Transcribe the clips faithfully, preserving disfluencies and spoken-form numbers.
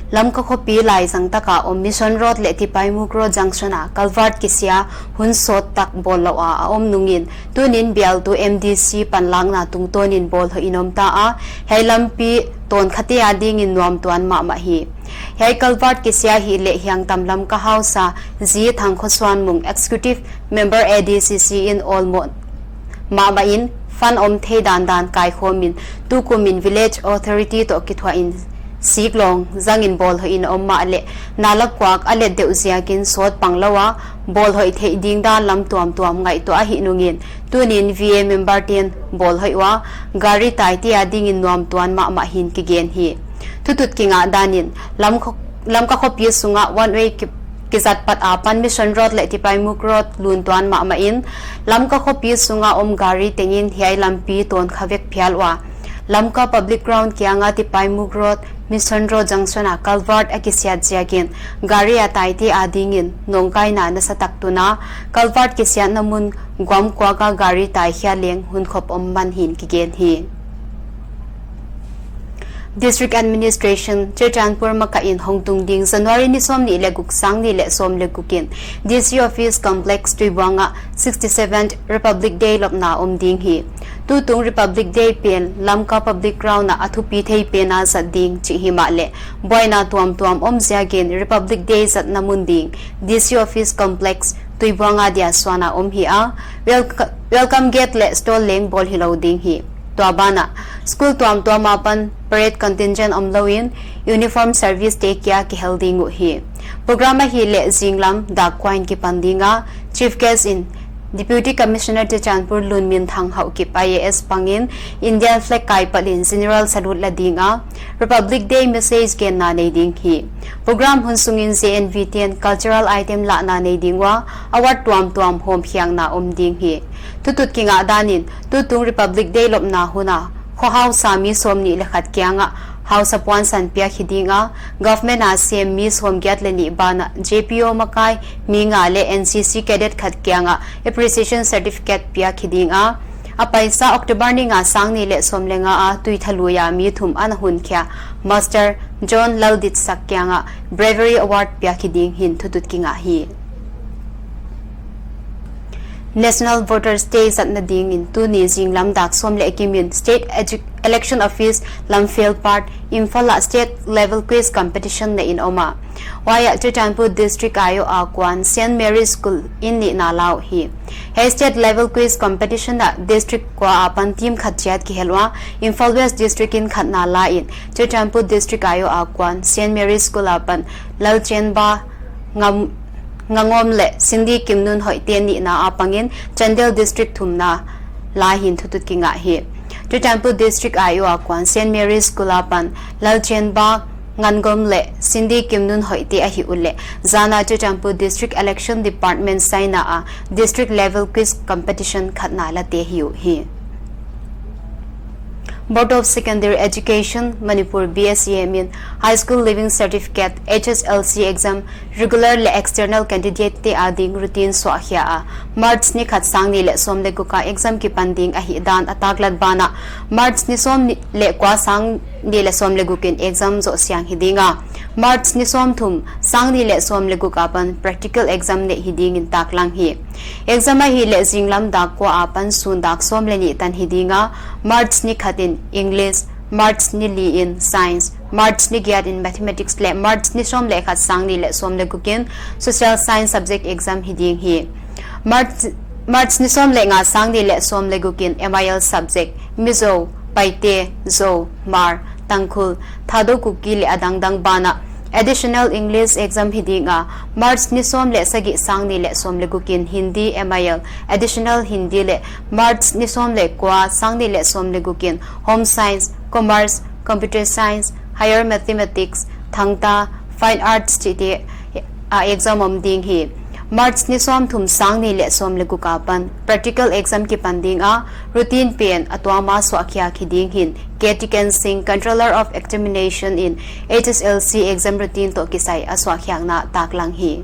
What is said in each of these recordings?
Lamka khopi laizang taka om Mission Road leh Tipaimukh Road junction a culvert kisia hun sawt tak bawllouh a a om nungin, tunin bialtu M D C panlakna tungtawnin bawlhoih in om ta a, hiai lampi tawnkhatte adingin nuamtuan mahmah hi. Hiai culvert kisia hileh hiangtam Lamka hausa Zi Thangkhoswanmung, Executive Member A D C C in awlmoh mahmah in, fund om thei dandan kaikhawmin, tukumin Village Authority toh kithuahin siklawng zangin bawlhoih in om mahleh, nalak kuak a let deuh ziakin sawt panglou a, bawlhoih theih ding dan lam tuamtuam ngaihtuah ahih nungin, tunin V A member te'n bawlhoih ua, gari taite adingin nuamtuan mahmah hi'n kigen hi. Thutut kingah danin, Lamka, Lamka khopi sunga one way ki, kizat pat apan Mission Road leh Tipaimukh Road luntuan mahmah in, Lamka khopi sunga om gari tengin hiai lampi tawnkha vek phial ua, Lamka Public Ground kianga Tipaimukh Road, Mission Road junction a culvert a kisiat ziakin, gari a taite adingin nawngkaina nasatak tun a, culvert kisiatna mun guam kuaka gari taikhia leng hunkhop om man hi'n kigen hi. District Administration, Churachandpur makaih in hongtung ding January ni sawmnih leh guk, sang nih leh sawm leh guk in D C Office Complex Tuibuong ah sixty-seventh Republic Day lopna om ding hi. Tutung Republic Day pen Lamka Public Ground ah a thupi thei pena zat ding chih himahleh, buaina tuamtuam om ziakin Republic Day zatna mun ding D C Office Complex Tuibuong adia suana om hi a, wel-, welcome gate leh stall leng bawl hilou ding hi. Tua banah, school tuamtuam apan parade contingent omlouin, uniform service te kia kihel ding uhi. Program ahihleh zinglam dak kua in kipan ding a, Chief Guest in Deputy Commissioner Churachandpur Lunminthang Haokip I A S pangin Indian flag kaipalhin general salute la ding a, Republic Day message genna nei ding hi. Program hun sungin J N V te'n cultural item lahna nei ding ua, award tuamtuam hawmkhiakna om ding hi. Thutut kingah danin, tutung Republic Day lopna hun a, kho hausa mi sawmnih leh khat kiangah hausa puansan piak hi ding a, government a sem mi sawmgiat leh nih banah J P O makai mi nga leh N C C cadet khat kiangah appreciation certificate piak hi ding a, a paisa October ni nga, sang nih leh sawm leh nga a Tuithalui a mi thum ana hunkhia Master John Lalditsak kiangah Bravery Award piak hi ding hi'n thutut kingah hi. National Voters Day zatna dingin tuni zinglam dak sawm leh kim in State Edu-, Election Office, Lamphel Park, Imphal ah state level quiz competition neih in om a. Huai ah Churachandpur District ahi a kuan Saint Mary's School in nihna la uhi. Hiai state level quiz competition ah district kua apan team khat chiat kihel ua, Imphal West District in khatna la in, Churachandpur District ahi a kuan Saint Mary's School apan Lalchenba Ngam-, Ngangom leh Cindy Kimnunhoih te nihna apangin Chandel District thumna la hi'n thutut kingah hi. Churachandpur District ahi a kuan Saint Mary's School apan Lalchenba Ngangom leh Cindy Kimnunhoih te ahi uleh, zana Churachandpur District Election Department saina a district level quiz competition khatna late hi uhi. Board of Secondary Education, Manipur, B S E M in High School Leaving Certificate, H S L C exam, regular leh external candidate te ading routine suahkhia a, March ni khat, sang nih leh sawm leh guk a exam kipan ding ahihdan a taklat banah, March ni sawm leh kua, sang nih leh sawm leh guk in exam zoh siang hi ding a, March ni sawmthum, sang nih leh sawm leh guk apan practical exam neih hi dingin taklang hi. Exam ahihleh zinglam dak kua apan sun dak sawm leh nih tan hi ding a, March ni khat in English, March ni li in Science, March ni giat in Mathematics leh March ni sawm leh khat, sang nih leh sawm leh guk in Social Science subject exam hi ding hi. March, March ni sawm leh nga, sang nih leh sawm leh guk in M I L subject, Mizo, Paite, Zo, Hmar, Tangkhul, Thadou Kuki leh adangdang banah additional English exam hi ding a, March ni sawm leh sagih, sang nih leh sawm leh guk in Hindi M I L, additional Hindi leh March ni sawm leh kua, sang nih leh sawm leh guk in Home Science, Commerce, Computer Science, Higher Mathematics, Thangta, Fine Arts chihte a exam om ding hi. March ni sawmthum, sang nih leh sawm leh guk apan practical exam kipan ding a, routine pen a tuama suahkhiak hi ding hi'n, K T Ken Singh, Controller of Examination in H S L C exam routine toh kisai a suahkhiakna taklang hi.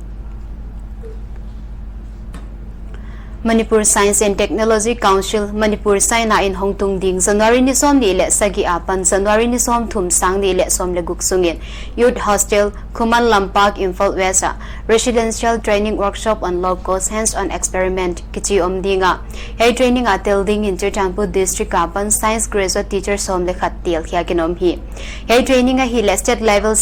Manipur Science and Technology Council, Manipur Saina in hongtung ding January ni sawmnih leh sagih apan January ni sawmthum, sang nih leh sawm leh guk sungin Youth Hostel, Khuman Lampak, Imphal West a Residential Training Workshop on Low Cost Hands-on Experiment kichi om ding a. Hiai training a tel dingin Churachandpur District apan Science Graduate Teacher sawm leh khat tel khiak in om hi. Hiai training ahihleh State Level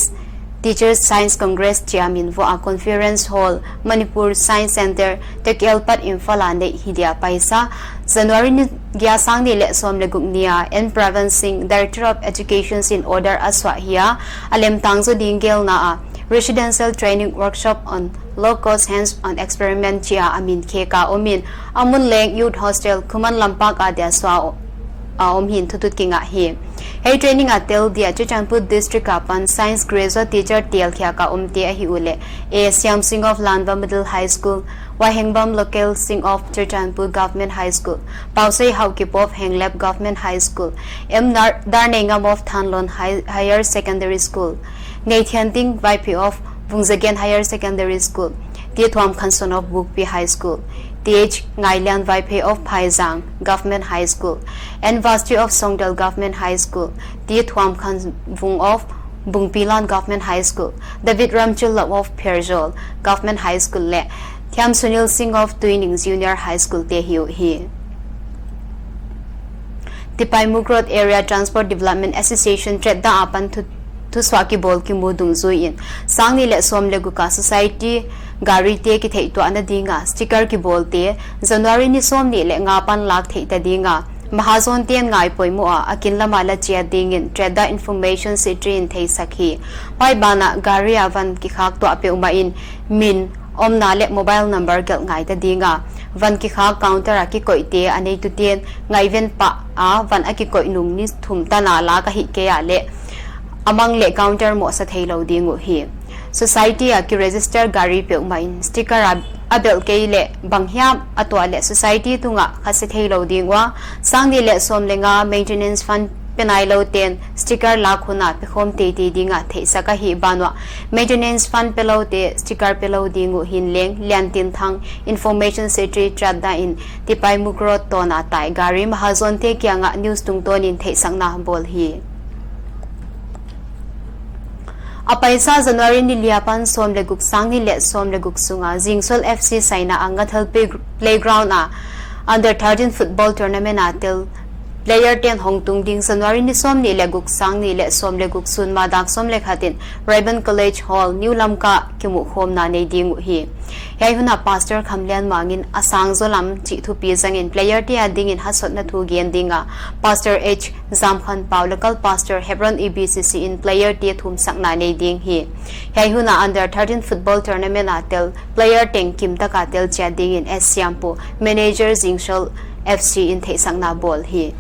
Teachers Science Congress chia min vuah a Conference Hall, Manipur Science Centre, Tekielpat, Imphal a neih hi dia paisa. January ni giat, sang nih leh sawm leh guk ni a, N Pravin Singh, Director of Education in order a suah hi a, a lemtang zaw ding gelna a Residential Training Workshop on Low Cost Hands-on Experiment chia a min khek a om in, a mun leng Youth Hostel, Khuman Lampak a dia suah a om hi'n thutut kingah hi. Hiai training a tel dia Churachandpur District apan Science Graduate Teacher tel khiak a omte ahi uleh, A Siam Singh of Lanva Middle High School, Y Hengbam Lokal Singh of Churachandpur Government High School, Pausei Haokip of Henglep Government High School, M Nar-, Darneingam of Thanlon High-, Higher Secondary School, Neithianting Vaiphei of Vungzagen Higher Secondary School, T Thuam Khanson of Bukpi High School, Th Ngailian Vaiphei of Phaizang Government High School, N Vasti of Songdal Government High School, T Thuam Khanvung of Bungpilan Government High School, David Ramchillo of Pherzawl Government High School leh Thiam Sunil Singh of Tuining Junior High School te hi uhi. Tipaimukh Road Area Transport Development Association, TRADA apan thu, thusuah kibawl kimu dungzui in, sang nih leh sawm leh guk a society gari te kitheihtuahna ding a sticker kibawlte January ni sawmnih leh nga apan lak theih ta ding a, Mahajon te'n ngai poimoh a, a kin lam a la chiat dingin TRADA Information Secretary in theisak hi. Huai banah gari a van kikhak tuah peuhmah in min, omna leh mobile number gelh ngai ta ding a, van kikhak counter a kikoihte a neitute'n ngaihven pah a, van a kikoih nung ni thum tan a lak ahihkeileh a mang leh counter mohsa theilou ding uhi. Society a kiregister gari peuhmah in sticker a, a belh kei leh banghiam a tuah leh society tungah kha se theilou ding ua, sang nih leh sawm leh nga maintenance fund pe nailou te'n sticker lak hun a pekhawm teitei ding a theihsak ahih banah, maintenance fund peloute sticker pelou ding uh hi'n leng Liantinthang, Information Secretary, TRADA in Tipaimukh Road tawn a tai gari Mahajon te kiangah news tungtawn in theihsakna bawl hi. A paisa January ni li apan sawm leh guk, sang nih leh sawm leh guk sunga Zingsol F C Saina a Ngathal Play-, Playground a Under thirteen Football Tournament a tel player te'n hongtung ding January ni sawmnih leh guk, sang nih leh sawm leh guk sun ma dak sawm leh khat in Rayburn College Hall, New Lamka kimuhkhawmna nei ding uhi. Hiai hun a Pastor Khamlianmang in a sang zaw lam chih thupi zangin player te a dingin hasotna thu gen ding a, Pastor H Zamkhanpau, Local Pastor, Hebron E B C C in player te thumsakna nei ding hi. Hiai hun a Under thirteen Football Tournament a tel player teng kim taka tel chiat dingin S Siampu, Manager Zingsol F C in theihsakna bawl hi.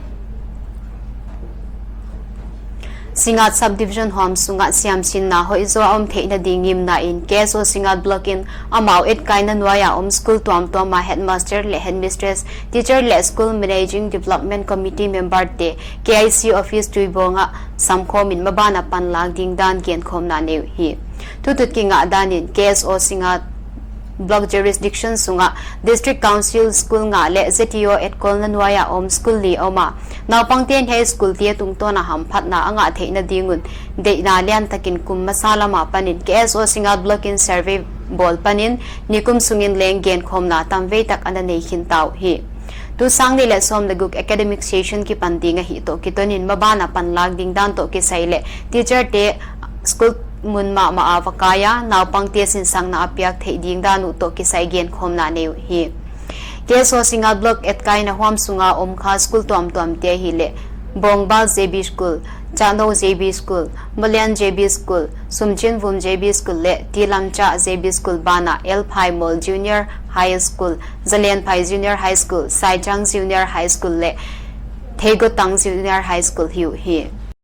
Singngat Subdivision huam sungah siamsinna hoihzaw a om theihna ding ngimna in K S O Singngat Block in amau etkaina nuai a om school tuamtuam a headmaster leh headmistress, teacher leh school managing development committee member te K I C office Tuibuong ah samkhawm in maban a panlak ding dan genkhawmna nei uhi. Thutut kingah dan in K S O Singngat Block Jurisdiction sungah District Council School nga leh Z T O etkawlna nuai a om school li om a, naupangte'n hiai school te tungtawn a hamphatna a ngah theihna ding un deihna liantakin kum masa lam apan in K S O Singngat Block in survey bawl panin nikum sungin leng genkhawmna tamveitak ana nei khin ta uhi. Tu sang nih leh sawm leh guk academic session kipan ding ahih toh kiton in maban a panlak ding dan toh kisai leh teacher te school mun mahmah a va kai a, naupangte sinsakna a piak theih ding dan uh toh kisai genkhawmna nei uhi. K S O Singngat Block etkaina huam sunga om kha school tuamtuam te ahihleh Bongbal J B School, Chahno J B School, Molian J B School, Sumchinvum J B School leh Tilamcha J B School banah L Phaimol Junior High School, Zalianphai Junior High School, Saichang Junior High School leh Theigotang Junior High School hi uhi.